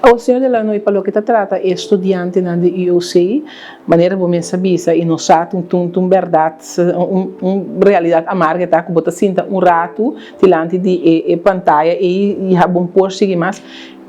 Awor, señor Delanoy, pa loke ta trata e studiantenan di UOC, manera bo mes a bisa i nos sa ta un un bèrdat, un un realidat amarga ta ku bo ta sinta un ratu dilanti di e e pantaya ei i ha bon por sigui mas.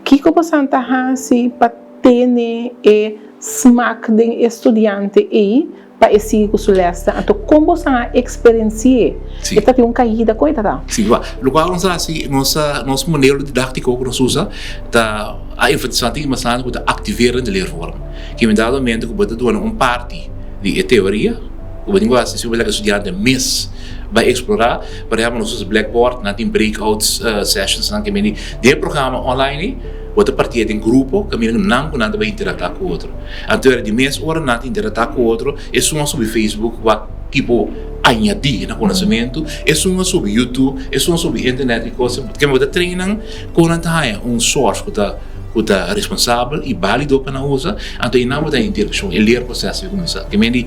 Kiko bosan ta hasi pa tene e smak den e studiante ei pa e sigui ku su lèsnan? Anto kon bosan a eksperensi'é? E ta tin un kaida? Kon e ta ta? Sí, wak. Lokual nos a hasi, nos a, nos modelo didáktiko ku nos usa ta a enfatisá tin bastante ku ta aktiverende leervorm. Ke mi dado momento ku bo ta duna un parti di e teoria ku bo tin ku hasi si bo laga e studiante mes bai eksplorá. Por ehèmpel nos usa blackboard, nan tin breakout sessions nan ke mindi den e programa online ei bo ta partié den grupo kaminda ku nan ku nan ta bai interaktá ku otro. Anto era di mes ora nan ta interaktá ku otro, esun a subi Facebook wak tipo añadí na konosementu, esun a subi YouTube, esun a subi internet i kos. Kende bo ta train nan kon nan ta haña un source ku ta ku ta responsabel i bálido pa nan usa, anto einan bo ta haña interakshon, e leerproces ta kuminsá. Ke men di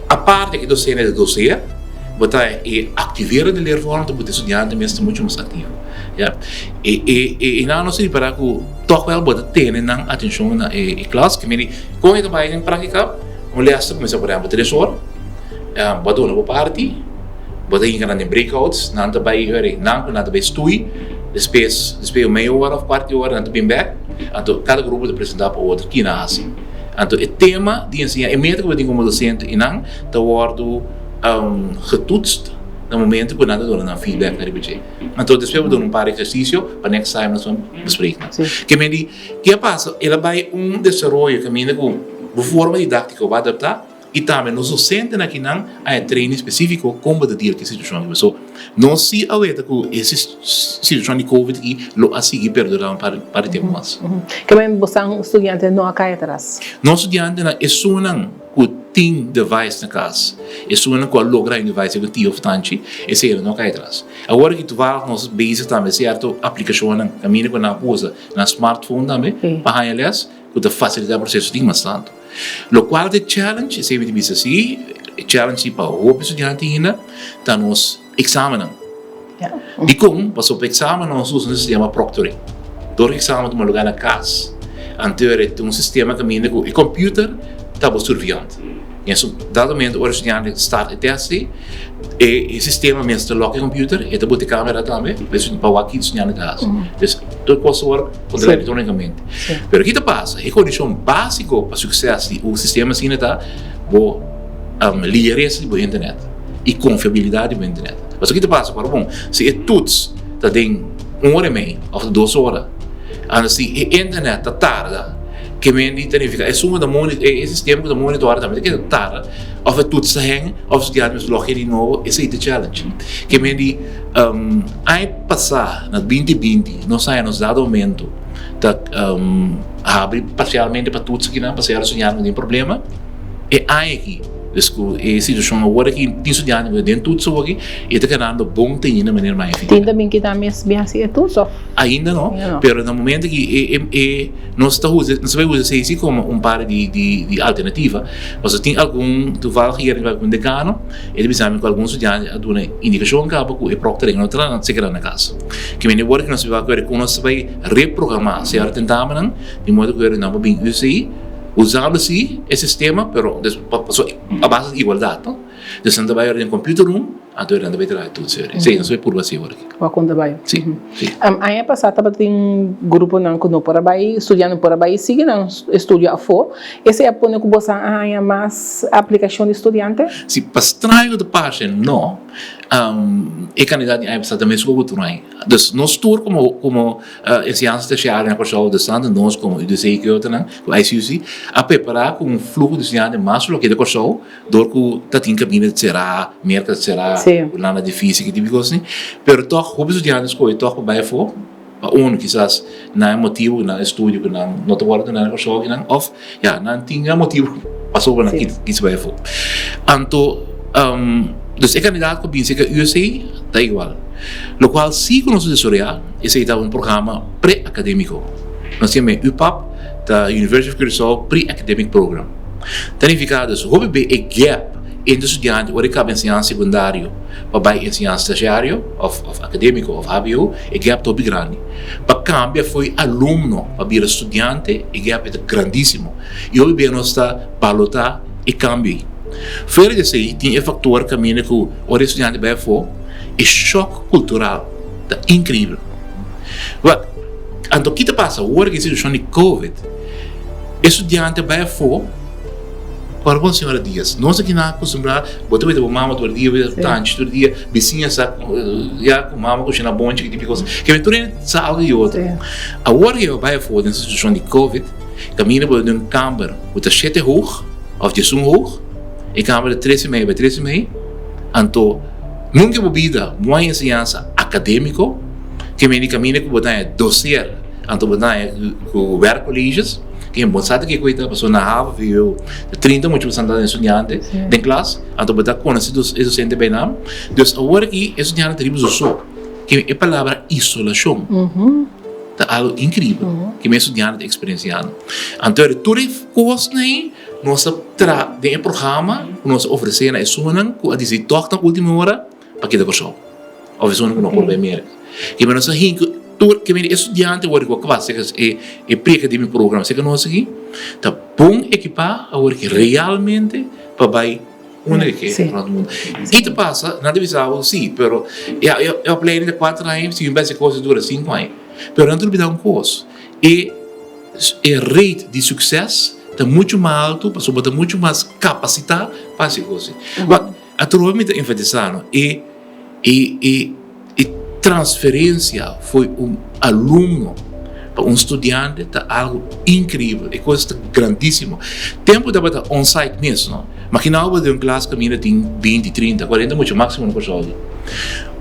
aparte ku e dosente ta doseer, bo ta e aktivera di leervorm ta pone e studiante mes ta muchu mas aktivo. Ya. E e einan nos ta ripará ku. Tòg wèl bo ta tene nan atenshon na e klas. Ke miri kon e ta bai den práktika. Un lès ta kuminsá por ehèmpel tres or. Bo a duna bo parti, bo ta hinka nan den breakouts, nan ta bai hori nan ku nan ta bai stui. Despues despues un meia ora òf kuart di ora nan ta bin bèk. Anto kada grupo ta presentá pa otro ki nan a hasi. Anto e tema di enseña, e meta ku bo tin komo dosente i nan ta wòrdu getoetst na momento ku nan ta duna nan feedback riba dje. Anto despues bo duna un par ehersisio pa next time nos ban bespreek nan. Ke men di, ke a pasa? El a bai un desaroyo kaminda ku bo forma didáktiko bo a adaptá i tambe nos dosentenan akinan a e training spesífiko kon bo ta deal ku e situashon aki. So, nos si a weta ku e situashon di covid aki lo a sigui perdurá un par di tempu mas. Ke men bosan studiantenan no a kai atras? Nos studiantenan esunnan ku tin device na kas, esunnan ku a logra un device ku tio of tanchi, esei no a kai atras. Awor aki toevallig nos bezig tambe sierto aplikashonnan kaminda ku nan usa nan smartphone tambe pa haña lès ku ta fasilitá e proseso tin mas tantu. Lokual ta e challenge, esei mi ta bisa si, e challenge si pa hopi studiante ainda ta nos eksamennan. Dikon? Pasobra pa eksamen nos usa un sistema proctoring. Dor ku eksamen tuma lugá na kas, anto e tin un sistema kaminda ku e computer ta bo surviant. En su dado momento ora e studiante start e test ei, e sistema mes ta lock e computer, e ta bota e camera tambe pa wak kiko e studiante ta hasi. Dus tur kos ta wòrdu controla electronicamente. Pero ki ta pasa? E kondishon básiko pa sukses di un sistema asina ta bo ligeresa di bo internet i konfiabilidat di bo internet. Pasobra ki ta pasa? Ora bon, si e toets ta den un ora i mei òf dos ora, anto si e internet ta tarda, Ke men di ta nifiká esun ku ta moni e sistema ku ta monitor tambe ta keda tarda òf e toets ta hèn òf studiante mester log in di nobo esei ta challenge. Ke men di aña pasá na binti binti nos haña nos dado momento ta habri parsialmente pa toets akinan pasobra e studiante ku tin problema e aña aki des ku e situashon awor aki tin studiante ku ta den toets awor aki e ta kedando bon te ainda manera mas efikás. Tin ta bin kita mes bin hasi e toets òf? Ainda no pero na momento ki e Nos ta usa, nos ta bai usa esei si komo un par di di di alternativa, pasobra tin algun, toevallig ayer mi bai ku un dekano, e ta bisa mi ku algun studiante a duna indikashon kaba ku e proctoring no ta sekera na kas. Ke mende wòrdu ku nos ta bai ku nos ta bai reprogramá sierto tentamennan di modo ku nan por bin usa esei, usando si e sistema pero pasobra a base di igualdat no, dus nan ta bai den computer room. Anto nan ta bai traha tur seri. Sí, nos bai purba así awor aki. Wak kon ta bai. Sí, sí. Aña pasá tabatin gruponan ku no por a bai, studiantenan por a bai sigui nan estudio afó. Esei a pone ku boso a haña mas aplikashon di studiante? Sí, pa straño ku ta parse no, e kandidat di aña pasá ta mes ku otro aña. Dus nos tur komo komo enseñansa tersiario na Kòrsou, dus tantu nos komo UDC ku e otronan, ku ICUC, a prepará ku un fluho di studiante mas lo ke di Kòrsou. Dor ku ta tin kabina ta será, Merka ta será, Hulanda difísil, ki tipo di kos así. Pero tòg hopi studiante skohe tòg pa bai afó, pa unu kisas nan e motibu ku nan estudio ku nan no ta wòrdu duna na Kòrsou akinan òf ya nan tin nan motibu pasobra nan kis bai afó. Anto dus e kandidat ku bin serka USA ta igual. Lokual si ku nos a desaroyá esei ta un programa pre-akadémiko. Nos yama e UPAP, ta University of Curaçao Pre-Academic Program. Ta nifiká dus hopi be e gap entre studiante ora e kaba enseñansa sekundario pa bai enseñansa tersiario òf òf akadémiko òf hbo, e gap ta hopi grandi. Pa kambia fo'i alumno pa bira studiante e gap e ta grandísimo i hopi bia nos ta balotá e kambio ei. Fuera di esei tin e faktor kaminda ku ora e studiante bai afó e shòk kultural ta inkreibel. Wak, anto ki ta pasa ora ku e situashon di covid e studiante bai afó? Ora bon señora Diaz, nos aki nan a acostumbrá, bo ta weta bo mama tur dia, bo ta tanchi tur dia, bisiña sa ya ku mama kushina bonchi, ki tipo di kos. Keme tur hende sa algu di otro. Awor ku bo bai afó den situashon di covid, kaminda bo ta den un kamber ku ta shete hoog òf diesun hoog, e kamber ta tres i mei bai tres i mei, anto nunka bo bida bo a enseñansa akadémiko, keme di kaminda ku bo ta haña doser, anto bo ta haña ku werkcolleges. Ken bo sa ta kiko e ta pasobra na havo vio ta 30 mucha ku santa den estudiante den klas anto bo ta konosé e dosente bai nan dus awor aki e estudiante ta riba su so ke e palabra isolashon ta algo inkribel ke mi estudiante ta eksperensiando anto tur e kosnan ei nos ta traha den e programa ku nos ta ofresé na esunnan ku a disidi tòg na ultimo ora pa keda Kòrsou òf esunnan ku no por bai Merka. Ke men nos a hinka tur ke men e studiante awor ku a kaba seka e e pre-academic program seka nos aki ta bon ekipá awor ki realmente pa bai unda ke ke rònt mundu. I ta pasa nan ta bisa bo si pero e e opleiding ta kuater aña si un bes e kos ta dura sinku aña pero nan ta olbida un kos e e rate di sukses ta muchu mas altu pasobra bo ta muchu mas kapasitá pa hasi e kos. Atrobe mi ta enfatisá no e e e e transferensia fo'i un alumno pa un studiante ta algu inkreibel, e kos ta grandísimo. Tempu tabata on site mes no, makina bo den un klas kaminda tin binti, trinta, kuarenta mucha máksimo na Kòrsou.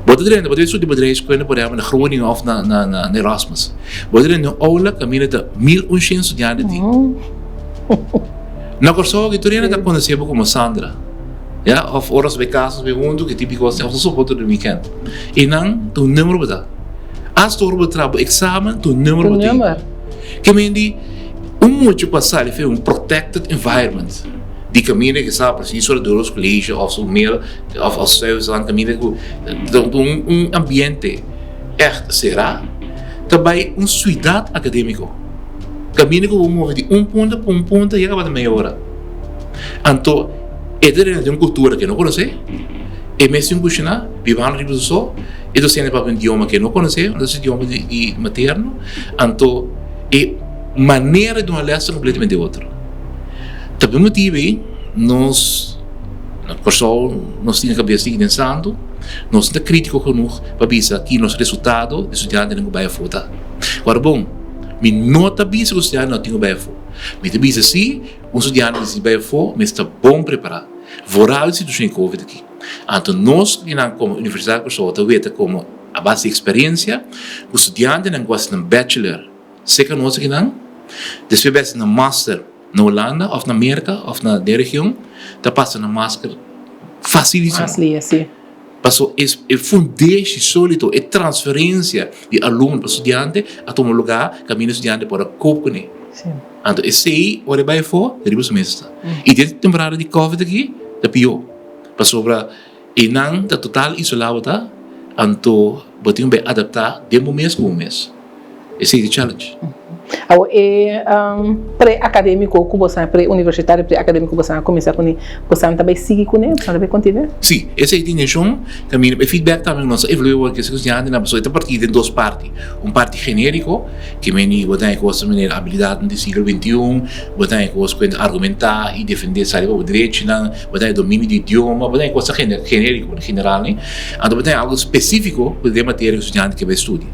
Bo ta drenta, bo ta bai studia bedrijfskunde por ehèmpel na Groningen òf na na na Erasmus. Bo ta drenta un oula kaminda ta 1100 studiante tin. Na Kòrsou aki tur hende ta konosé bo komo Sandra. Ya, of ora nos bai casa nos bai huntu, ke tipo kos, of nos soporta den weekend. I nan ta un numero bo ta. Asta ora bo traha bo examen, ta un numero bo tin. Ke men di, un mucha ku a sali for un protected environment, di kaminda ke sa precies ora dor nos colegio of su mail of of Stuyvesant kaminda ku ta un un ambiente ègt será, ta bai un suidat akadémiko. Kaminda ku bo move di un punta pa un punta ya kaba ta meia ora. Anto e ta rena den un kultura ku e no konosé, e mes tin kushiná, bibando riba su so, e ta siña papia un idioma ku e no konosé, no ta su idioma di materno, anto e manera di duna lès ta kompletamente otro. Ta pa e motibu ei nos na Kòrsou nos tin e kabes sigui den santu, nos no ta krítiko genoeg pa bisa ki nos resultado di studiantenan ku bai afó ta. Ora bon, mi no ta bisa ku studiantenan no tin ku bai afó, mi ta bisa si. Un studiante di bai afó mester ta bon prepará, vooral di situashon di covid aki. Anto nos kinan komo Universidat di Kòrsou ta weta komo a base di eksperensia ku studiantenan ku hasi nan bachelor serka nos akinan, despues bai hasi nan master na Hulanda òf na Merka òf na den region ta pasa nan master fasilísimo. Paso e fundeshi solido, e transferensia di alumno pa studiante a tuma lugá kaminda e studiante por a kop kuné. Anto esei ora e bai afó riba su mes ta. I den temporada di covid aki ta pió pasobra einan ta total isolá bo ta anto bo tin ku bai adaptá den bo mes ku bo mes. Esei ta e challenge. Awor e pre-akadémiko ku boso pre-universitario pre-akadémiko ku boso a kuminsá kuné, boso ta bai sigui kuné? Boso ta bai kontinuá? Sí, esei ta intenshon. Kaminda e feedback tambe ku nos a evaluá awor ku e studiantenan pasobra e ta partí den dos parti. Un parti genériko, ke meni bo ta haña kos manera abilidatnan di siglo 21, bo ta haña kos ku argumentá i defendé sali pa bo derechinan, bo ta haña dominio di idioma, bo ta haña kosnan genériko, general, anto bo ta haña algu spesífiko ku den materia ku studiante ke bai studia.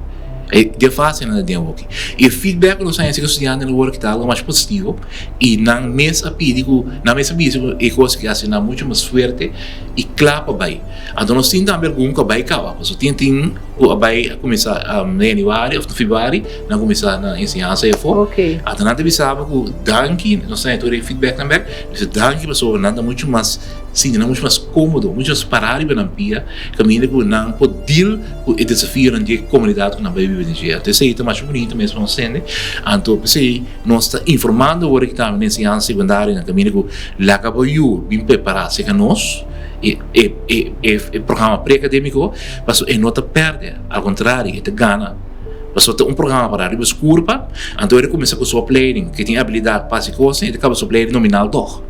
E den fase nan ta den awoki. E feedback ku nos haña si ku studiantenan wor ki ta algu mas positivo i nan mes a pidi ku nan mes a bisa ku e kos ki hasi nan muchu mas fuerte i kla pa bai. Anto nos tin tambe algun ku a bai kaba pasobra tin tin ku a bai a kuminsá na yanüari òf na febrüari nan kuminsá nan enseñansa afó. Anto nan ta bisa bo ku danki nos ta haña tur e feedbacknan bèk bisa danki pasobra nan ta muchu mas. Sinti nan muchu mas kómodo, muchu mas pará riba nan pia, kaminda ku nan por deal ku e desafionan di e komunidat ku nan bai biba den dje. Anto esei ta masha bunita mes pa nos tende. Anto p'esei nos ta informando awor aki tambe den enseñansa sekundario nan kaminda ku laga bo yu bin prepará serka nos e e e e programa pre-akadémiko pasobra e no ta pèrdè, al kontrario e ta gana. Pasobra ta un programa pará riba su kurpa, anto e ta kuminsá ku su opleiding, ke tin abilidat pa hasi kosnan, e ta kaba su opleiding nominal tòg.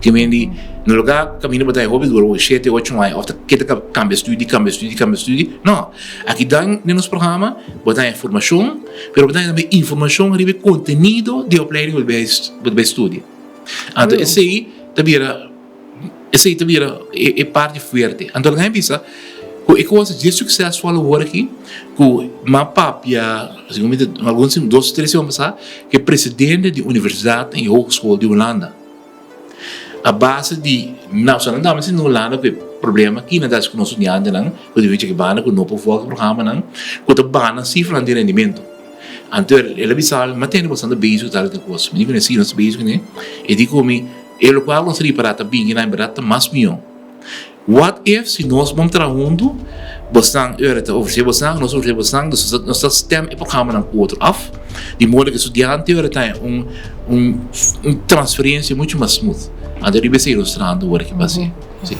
Ke men di, no loke kaminda bo ta e hopi dura bo shete, ocho aña òf ta keda kambia studi, kambia studi, kambia studi. No, aki dan den nos programa bo ta haña formashon, pero bo ta haña tambe informashon riba e kontenido di e opleiding ku bo ta bai studia. Anto esei ta bira, esei ta bira e parti fuerte. Anto algun a bisa ku e kos dje suksesful awor aki ku m'a papia, segun mi ta, algun dos, tres siman pasá, ku e presidente di universidat i hogeschool di Hulanda. A base di nan, so nan tambe sinti Hulanda ku e problema ki nan ta hasi ku nos studiantenan ku ta bichi aki banda ku no por volg e programanan ku ta baha nan sifranan di rendimentu. Anto el a bisa mi, ma tende boso ta bezig ku tal i tal kos. Mi di kuné, si nos ta bezig kuné. E di ku mi, e lokual ku nos ta ripará ta binti nan bèrdat ta mas mihó. What if si nos bon traha huntu, bosnan ora ta ofresé bosnan, nos ofresé bosnan, nos ta nos ta stem e programanan ku otro af, di modo ku e studiante ora ta haña un un un transferensia muchu mas smooth. Anto riba esei nos trahando ora ki base. Si.